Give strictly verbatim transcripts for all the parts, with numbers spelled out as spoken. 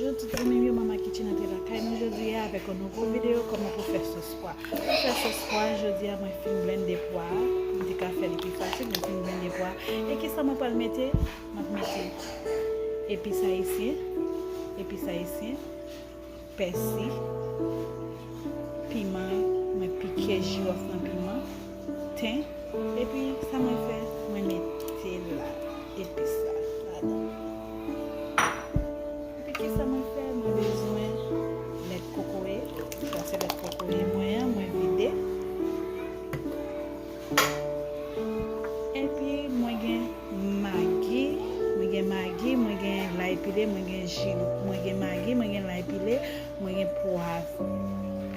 Tout zanmi m yo, Mama Kitchen antre lakay nou jodi a avèk yon nouvo videyo kòman pou fè sòs pwa. Pou fè sòs pwa, jodi a mwen fin blende pwa a. M te ka fè l pi fasil, mwen fin blende pwa a. E kisa mwen pral mete? M ap mete epis ayisyen, epis ayisyen, pèsi, piman, mwen pike jiwòf nan piman, ten, epi sa mwen fè, mwen mete la, epis la, ladan. Epi kisa mwen fè? Mwen bezwen lèt kokoye, sa se lèt kokoye mwen an, mwen vide. Epi mwen gen magi, mwen gen magi, mwen gen lay pile, mwen gen ji, mwen gen magi, mwen gen lay pile, mwen gen pwav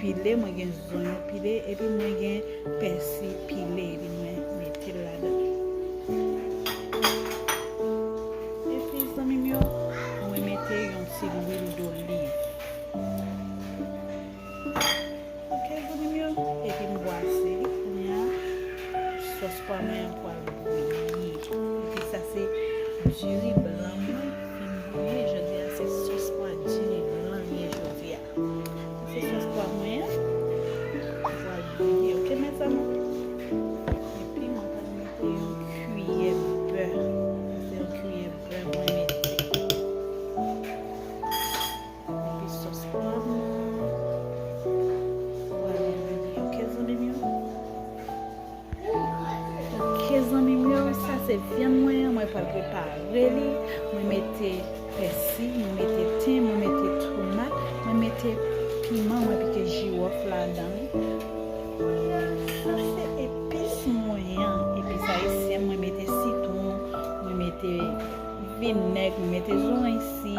pile, mwen gen zonyon pile, epi mwen gen pèsi pile, epi mwen mete l ladan. Epi zanmi m yo, mwen mete yon ti lwil doliv. Ok, zanmi m yo, epi m bwase li. Kounye a, sòs pwa mwen an pral bouyi. Epi sa se diri blan mwen fin bouyi. Jodi a, se sòs pwa diri blan li ye jodi a. Se sòs pwa mwen an, m pral bouyi. Ok, mezanmi. Epi mwen pral mete yon kiyè bè. Se yon kiyè bè mwen mete. Epi sòs pwa mwen. Vwala, ok, zanmi m yo. Ok, zanmi m yo, sa se vyann mwen an, mwen pral prepare li. Mwen mete pèsi, mwen mete ten, mwen mete tomat, mwen mete piman, mwen pike jiwòf ladan li. Sa se epis mwen an, epis ayisyen, mwen mete sitwon, mwen mete vinèg, mwen mete zoranj si,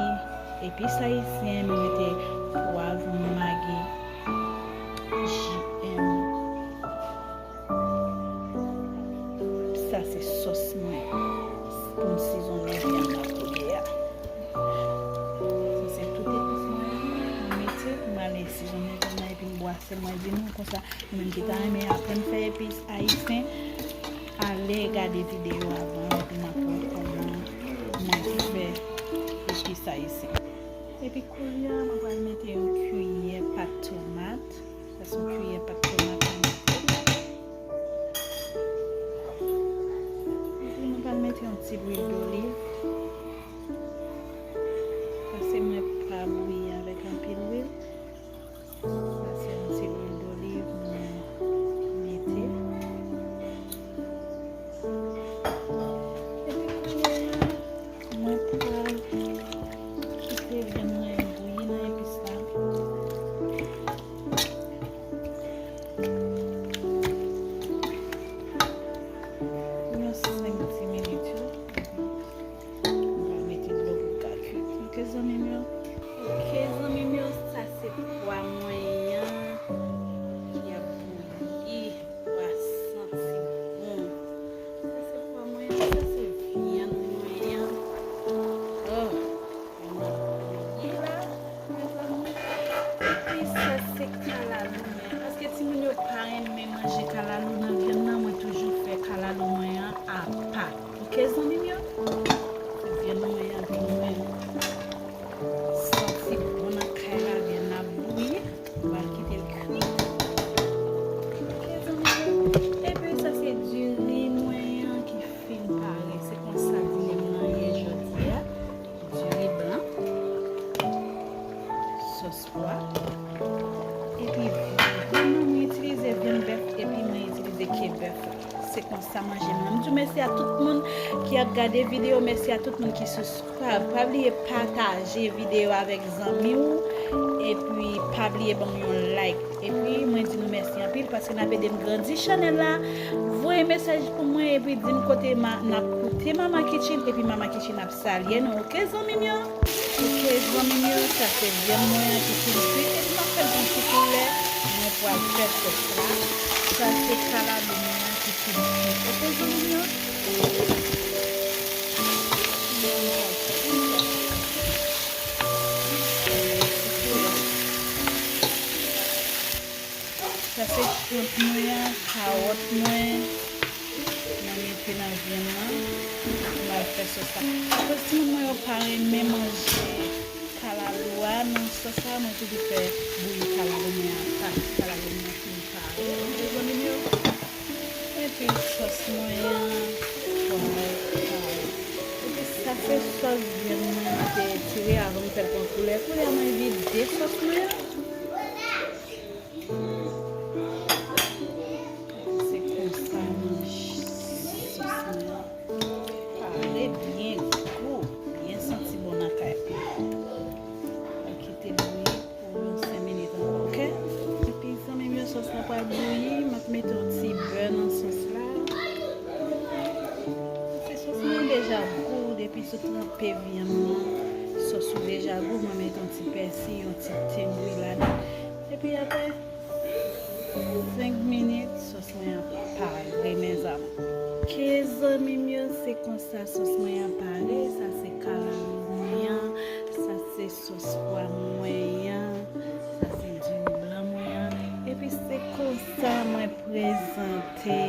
epis ayisyen, mwen mete pwav, magi, J M. Sa se sòs mwen pou m sizonnen vyann nan kounye a. Sa se tout epis mwen yo mwen mete pou m ale sizonnen vyann nan epi m bwase. Mwen di nou konsa, nou menm ki ta renmen aprann fè epis ayisyen, ale gade videyo avan epi n ap wè kòman mwen fè epis ayisyen. Epi kounye a, mwen pral mete yon kiyè pat tomat. Sa se yon kiyè pat tomat mwen mete. Epi mwen pral mete yon ti lwil doliv. Paske mwen pa bouyi avèk anpil lwil. Sa se yon ti lwil doliv mwen mete. Epi kounye a, mwen pral kite vyann mwen bouyi nan epis la. Yon senk ti minit yo. Mwen pral mete dlo pou l ka kuit. Ok, zanmi m yo. Ok, zanmi m yo, sa se pwa mwen an ki ap bouyi. Pwa santi bon. Sa se pwa mwen an, sa se vyann mwen an. Oh, vyann nan ap bouyi la, mezanmi. Epi sa se kalalou mwen an. Paske timoun yo pa renmen manje kalalou nan vyann nan, mwen toujou fè kalalou mwen an apa. Ok, zanmi m yo? Se vyann mwen an pou nou menm. Santi bon nan kay la, vyann nan ap bouyi. Ou pral kite l kwi. Ok, zanmi m yo. Epi sa se diri mwen an ki fin pare. Se konsa diri m nan ye jodi a. Diri blan. Sòs pwa. Epi vyann nan, mwen itilize vyann bèf epi mwen itilize ke bèf la. Se konsa manje mwen. M di w mèsi a tout moun ki ap gade videyo, mèsi a tout moun ki subscribe. Pa bliye pataje videyo avèk zanmi w, epi pa bliye ban m yon like. Epi mwen di nou mèsi anpil paske n ap ede m grandi chanèl la. Voye mesaj pou mwen epi di m kote ma, n ap koute Mama Kitchen, epi Mama Kitchen ap salye nou, ok, zanmi m yo? Ok, zanmi m yo, sa se vyann mwen an ki fin kuit, epi m ap fè l pran ti koulè, mwen pral fè sòs la. Sa se kalalou mwen an ki fin kuit, ok, zanmi m yo? Sa se shrimp mwen an, kawòt mwen. Mwen mete nan vyann nan. Mwen al fè sòs la. Akoz timoun mwen yo pa renmen manje kalalou Wa nan sòs la, mwen toujou fè bouyi kalalou mwen apa. Kalalou mwen fin pare, oke, zanmi m yo. Epi sòs mwen an, pral pare. Epi sa se sòs vyann mwen te etire avan m fè l pran koulè. Koulè mwen vide sòs mwen an. Se konsa manje sòs mwen an. Pare byen gou, byen santi bon nan kay. Mwen kite l bouyi pou yon senk minit ankò, oke? Epi zanmi m yo, sòs la pral bouyi, m ap mete yon ti bè nan sòs la. Se sòs mwen deja gou, depi sou tranpe vyann nan, sòs ou deja gou, mwen mete yon ti pèsi, yon ti ten bouyi ladan. Epi apre senk minit, sòs mwen an pare, mezanmi. Ke zanmi m yo, se konsa sòs mwen an pare. Sa se kalalou mwen an, sa se sòs pwa mwen an, sa se diri blan mwen an. Epi se konsa mwen prezante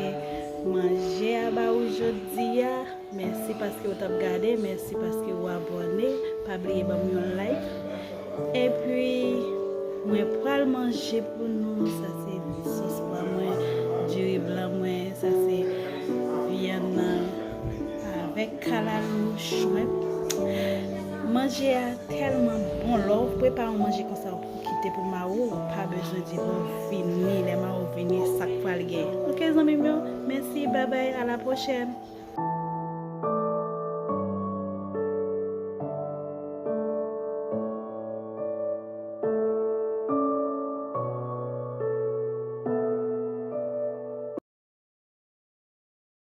manje a ba ou jodi a. Mèsi paske w t ap gade, mèsi paske w abòne. Pa bliye ban m yon like. Epi, mwen pral manje pou nou. Sa se sòs pwa mwen, diri blan mwen, sa se vyann nan avèk kalalou, shrimp. Manje a tèlman bon. Lè w prepare yon manje konsa, ou kite pou mawo, ou pa bezwen di pou vini. Lè mawo vini, sa k pral gen. Oke, zanmi m yo? Mèsi, babay, a la pwochèn.